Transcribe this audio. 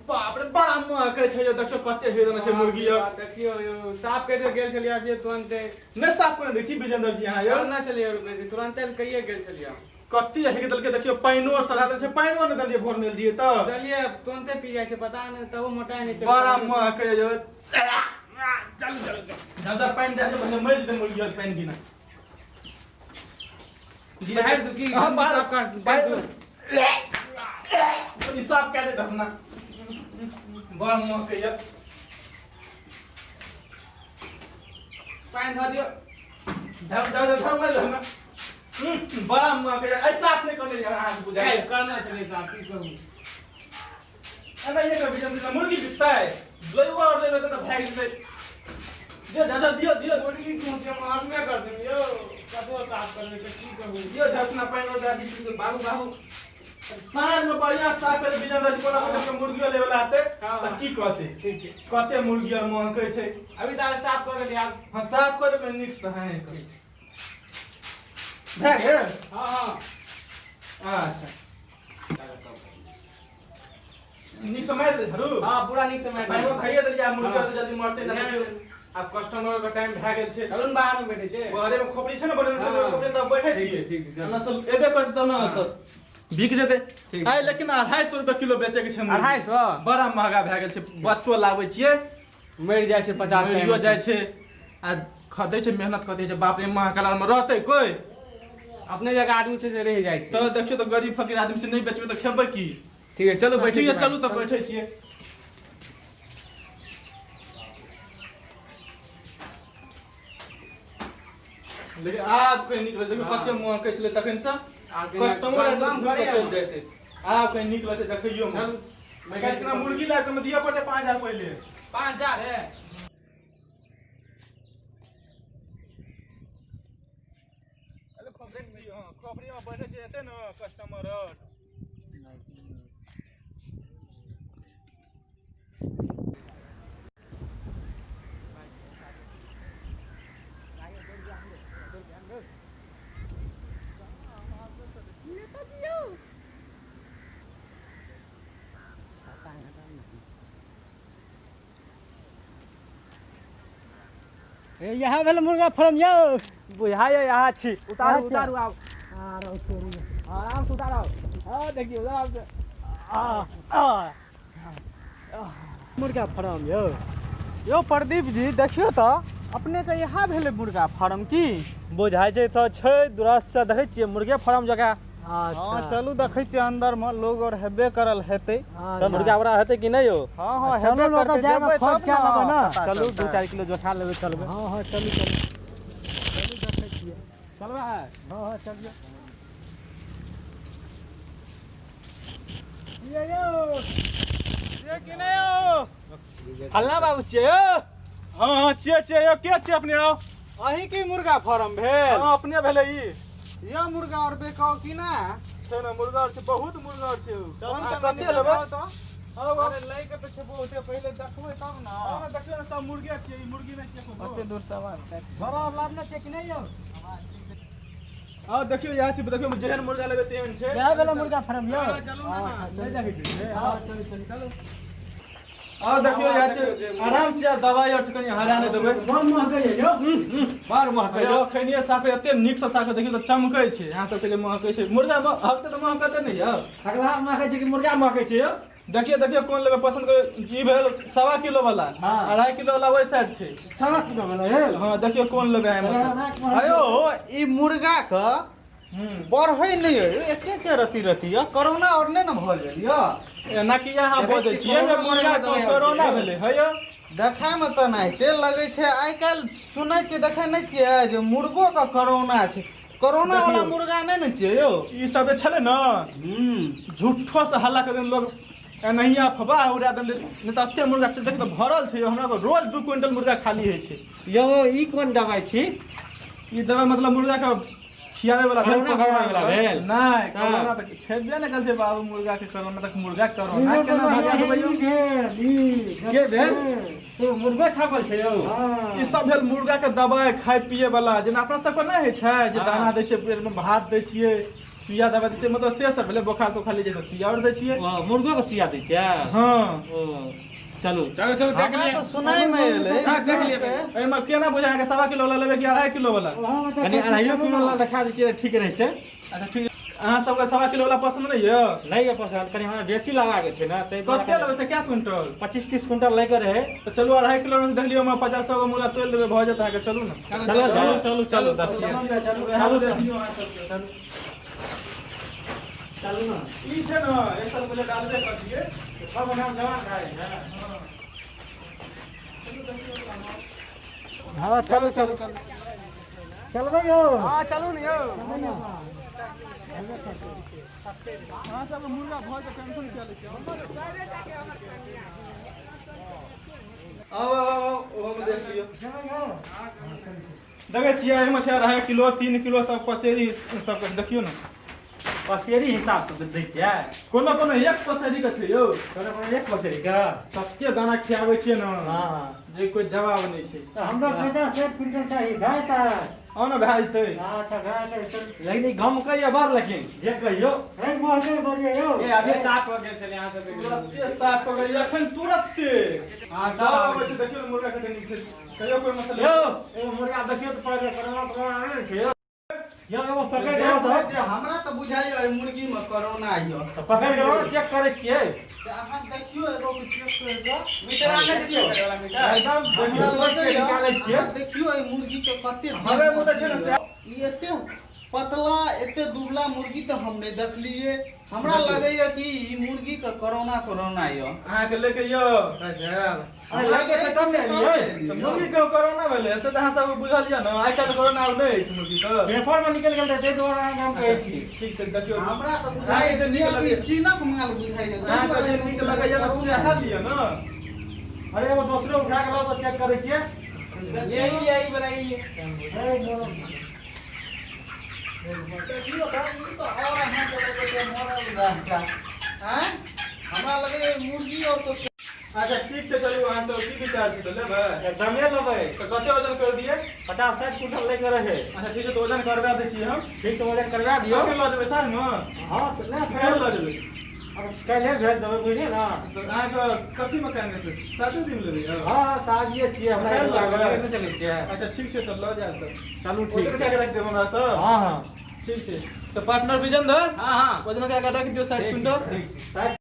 बाप रे बड़ा महकै छै यौ, देखियौ कते हेदन छै मुर्गी यौ। देखियौ यौ, साफ करि कऽ गेल छलियै अभिये तुरन्ते। नहि साफ करने देखी विजेंद्र जी अहाँ यौ। करना छलियै रुकै छै, तुरन्ते कहिये गेल छलियै। कते हेक देलकै देखियौ, पानिओ आर सधा देने छै, पानिओ नहि देलियै भोर मे एलियै तऽ। देलियै, तुरन्ते पी जाइ छै, पता नहि तबो मोटाइ नहि छै। बड़ा महकै यौ। चलू चलू चलू, जब जब पानि दए देबै मरि जेतै मुर्गी आर पानि बिना। बाहर दू की? हाँ, बाहर साफ कर, बाहर दू। ई साफ कए दे अपना, बड़ा महकै यौ। पानि धऽ दियौ। धर धर धर मरि धर, बड़ा महकै यौ। ऐ साफ नहि करने अहाँके बुझाइ। ए, करना छलै साफ, की कहू? एना ये कभी जल्दी मुर्गी बिकतै, लइबो और लेबै तऽ भागि जेतै। दियौ झट, दियौ दियौ। मुर्गी कोन छै, हम आदमे कर देब यौ, कतबो साफ करबै तऽ की कहू? दियौ झटना पानि और दए दियौ। बाबू बाबू, साँझ में बढ़िया साफ कर बिजन दर्ज कोना कोना मुर्गियो लेवे ला आते हाँ। तऽ की कहते? ठीक छै। कते मुर्गी और महकै छै। अभी तऽ साफ कऽ देलियै आब। हाँ, साफ कऽ देबै नीक से। हाँ, भए गेल। हँ हँ। अच्छा, नीक से मारि दे झाड़ू। हँ, पूरा नीक से मारि। पानिओ धैये देलियै आ मुर्गी हाँ। तऽ जल्दी मरतै नहि। नहि। आब कस्टमर के टाइम भए गेल छै। चलू ने, बाहर मे बैठे छै। घरे में खोपड़ी छै ने बनल छै। हाँ। खोपड़ी तऽ बैठे ठीक छै, छियै। ठीक छै, चलू। एना सब एबे करतै तब ने हाँ। तऽ बिक जेतै। ठीक। आइ लेकिन 250 रुपए किलो बेचै के छै मुर्गी। 250? बड़ा महगा भए गेल छै, बच्चो लाबै छियै। मरि जाइ छै 50 मरियो जाइ छै आ खदै छै, मेहनत करै छै। बाप रे, महाकाल मे रहतै कोइ? अपने जगह आदमी छै जे रहि जाइ छै। तऽ देखियौ तऽ गरीब फकीर आदमी छै, नहि बेचबै तऽ खेबै की? ठीक है, चलू बैठे। ठीक है, चलू तऽ बैठे छियै। लेकिन आब कहीं निकलै, देखियौ कते महकै छलै तखन से। कस्टमर आयत तऽ घुमि कऽ चलि जेतै। आब कहीं निकलै छै देखैयो मे। चलू। काल्हि खुना मुर्गी लए कऽ दिअ पड़तै 5000 पहिले। 5000 है? खोपड़ी में बैठे छै, एतै ने कस्टमर आर। यहाँ भेल मुर्गा फार्म यौ। बुझाइए यहाँ छी। उतारू। अच्छा। उतारू आब आराम से उतारो। हाँ, देखियौ आराम से। आ आ मुर्गा फार्म यौ। यौ प्रदीप जी, देखियौ तऽ अपनेके इएह भेलै मुर्गा फार्म की? बुझाइ छै तऽ छै, दूरसँ से देखै छियै मुर्गे फार्म जकाँ। हँ। अच्छा। चलू देखै छियै, अंदरमे लोग और हेबे करल हेतै। अच्छा। मुर्गा उर्गा हेतै कि नहि यौ? हँ हँ, चलू हेबे ने, ओतऽ करतै। जाके जेबै खोज तब कए लेबै ने ने। पता चलू, चलतै। 2-4 किलो जोखा लेबै, चलबै। हँ हँ, चलू चलू चलू, देखै छियै। चलबै। हँ हँ, चलियौ। ये यौ। छियै कि नहि यौ? फल्ला बाबू छियै यौ? हँ हँ, छियै छियै यौ। के छियै अपने यौ? अहीं की मुर्गा फार्म भेल? हँ, अपने भेलै ई। यौ, मुर्गा और बेकाउ कि ना? छै ने, मुर्गा आर छै, बहुत मुर्गा आर छै। चलू अहाँ तऽ कते लेबै? तऽ हँ, अरे लै के तऽ छै बहुते, पहिले देखबै तब ने। हँ, देखियौ ने, सब मुर्गे छियै, ई मुर्गी नहि छियै कोनो। दूर सवाल। घोड़ा और लाबने छै कि नहि यौ? हँ, देखियौ इएह छै, देखियौ जेहन मुर्गा लेबै तेहन छै। इएह भेलै मुर्गा फार्म यौ। चलू ने, नहि देखै छियै? हँ, चलू चलू चलू। आओर देखियौ इएह छै, आराम से आब दवाइ आर छै, कनि हरा नहि देबै। बड़ महकै यौ। बड़ महकै यौ। खैनिये साफ, एते नीक से साफ, देखियौ तऽ चमकै छै। अहाँ सबके जे महकै छै मुर्गा, हकतै तऽ महकतै नहि यौ। अगला महकै छै कि मुर्गा महकै छै यौ? देखियौ देखियौ, कोन लेबै पसन्द करू। ई भेल 1.25 किलो वाला। हाँ। 2.5 किलो वाला ओहि साइड छै। 1.25 किलो वाला भेल? हँ, देखियौ कोन लेबै एहिमे से। अयो, ई मुर्गा के बढ़ै नहि यौ, एके के रति रति यऽ। कोरोना और नहि ने भऽ गेल यऽ? एना कि अहाँ बजै छियै जे मुर्गा के कोरोना भेलै है यौ? देखैमे तऽ नाहिते लगै छै। आइ काल्हि सुनै छियै, देखै नहि छियै जे मुर्गो के कोरोना छै। कोरोना वाला देखियौ। मुर्गा नहि ने छियै यौ। ई सब जे छलै ने, झूठो से हल्ला कर लोग, एनाहिए अफवाह उड़ा देने, नहि तऽ एते मुर्गा छै, देख तऽ भरल छै यौ। हमरा रोज 2 क्विंटल मुर्गा खाली होइ छै। यौ, ई कोन दवाइ छी? ई दवाइ मतलब मुर्गा के खियाबै वाला भेल। कोरोना भगाबै वाला भेल? नहि, कोरोना तऽ छेबे नहि करै छै बाबू मुर्गा के कोरोना तक। मुर्गा के कोरोना केना भगा देबै यौ? के भेल? तो मुर्गो छापल छै यौ। ई सब भेल मुर्गा के दवाइ खाय पिए वाला, जेना अपना सबके नहि होइ छै जे दाना दै छियै पेट मे, भात दै छियै, सुइया दवा दै छियै, मतलब से सब भेलै बोखार तोखार ले जाइ तऽ सुइया आओर दै छियै। ओ मुर्गो के सुइया दै छियै? हँ। ओ चलू चलू चलू देख हमरा लिअ। तऽ सुनाइ मे एलै। हाँ, देख लिअ। एहिमे केना बुझाय अहाँके 1.25 किलो वाला लेबै कि 2.5 किलो वाला? कनि 2.5 किलो वाला देखा दैतियै ठीक रहितै। अच्छा ठीक, अहाँ सबके 1.25 किलो वाला पसन्द नहि यऽ? नहि यऽ पसन्द, कनि हमरा बेसी लगाके छै ने ताहि कते लेबै से कै क्विंटल? 25-30 क्विंटल लैके रहै। तऽ चलू 2.5 किलो मे देखलियै ओहिमे 50 गो मुर्गा तोलि देबै, भऽ जेतै अहाँके। चलू ने। चलू चलू चलू चलू देखिए। चलू देखियौ अहाँ सबके। चलू ने। ई छै ने एक साल पहिले डालबे करलियै। 6 महीना जवान भए जाइ छै। हाँ चलू चलू चलबै यौ। हाँ चलू ने यौ। अहाँ सबके मुर्गा भऽ जेतै, टेंशन किया लै छियै? आउ आउ आउ ओहोमे देख लियौ। देखै छियै एहिमे छै 2.5 किलो 3 किलो सब पसेरी सब देखियौ ने। पसेरी हिसाबसँ दै छियै? कोनो कोनो एक पसेरी के छै यौ। कोनो कोनो एक पसेरी के तते दाना खियाबै छियै ने हँ जे कोइ जवाब नहि छै। तऽ हमरा 50-60 क्विंटल चाही, भए जेतै? आउ ने भए जेतै। अच्छा भए जेतै। लेकिन ई गमकैया बड़, लेकिन जे कहियौ हे महगे बढ़िया यौ। ए अभी साफ हो गेल छलै अहाँ सब। तुरते साफ कऽ गेलियै एखन तुरते। हाँ, सब आबै छै। देखियौ ने मुर्गा कते नीक छै, कहियौ कोइ मसला? यौ एगो मुर्गा देखियौ तऽ पहिले कोरोना तोरोना नहि छै यौ। यौ एगो पकड़ि के लाउ तऽ। हमरा तऽ बुझाइया एहि मुर्गी मे कोरोना यऽ। तऽ पकड़ि के लाउ ने, चेक करै छियै। से अहाँ देखियौ एगो के चेक करि कऽ। मीटर आनै छै चेक करे वाला मीटर। एकदम हमरा लगैया निकालै छियै। अहाँ देखियौ एहि मुर्गी के कते हवे मुदा छै ने से। ई एते पतला एते दुबला मुर्गी तऽ हम नहि देखलियै। हमरा लगैया कि ई मुर्गी के कोरोना कोरोना यऽ। अहाँके लेके यौ भाइ साहब। अरे लैके छै तब ने एलियै। तऽ मुर्गी के कोरोना भेलै से तऽ अहाँ सबके बुझल यऽ ने? आइ काल्हि कोरोना आब नहि अछि मुर्गी के। पेपर मे निकलि गेल रहै ताहि दुआरे अहाँके हम कहै छी। ठीक छै देखियौ। हमरा तऽ बुझाइया अहाँके जे नीक कि लगैया चीनक माल बुझाइया। अहाँके जे नीक लगैया ने सएह लिअ ने। अरे एगो दोसरो उठा के लाउ तऽ चेक करै छियै। यही यही वाला यही। देखियौ तऽ ई तऽ आओर अहाँके लगैया मरल रहता। आँय हमरा लगैया मुर्गी आओर तऽ। अच्छा ठीक छै चलू। अहाँ सब की विचार छै तऽ लेबै? एकदमे लेबै। तऽ कते वजन कर दियै? 50-60 क्विंटल लैके रहै। अच्छा ठीक छै तऽ वजन करबा दै छी हम। ठीक छै वजन करवा दियौ। कखन लऽ जेबै साँझमे? हँ से नहि फेर लऽ जेबै? अब काल्हि भेज देबै बुझलियै ने। तऽ अहाँके कथीमे काम छै? 7 दिन लेबै यौ? हँ साझिए छियै हमरा। काल्हि लऽ जेबै? नहि चलै छियै। अच्छा ठीक छै तऽ लऽ जायब तऽ। चलू ठीक वजन छै। कए के राखि देब हमरा सब? हँ हँ ठीक छै तऽ पार्टनर विजेंदर हाँ हाँ वजन कए के राखि दियौ 60 क्विंटल। ठीक छै। 60।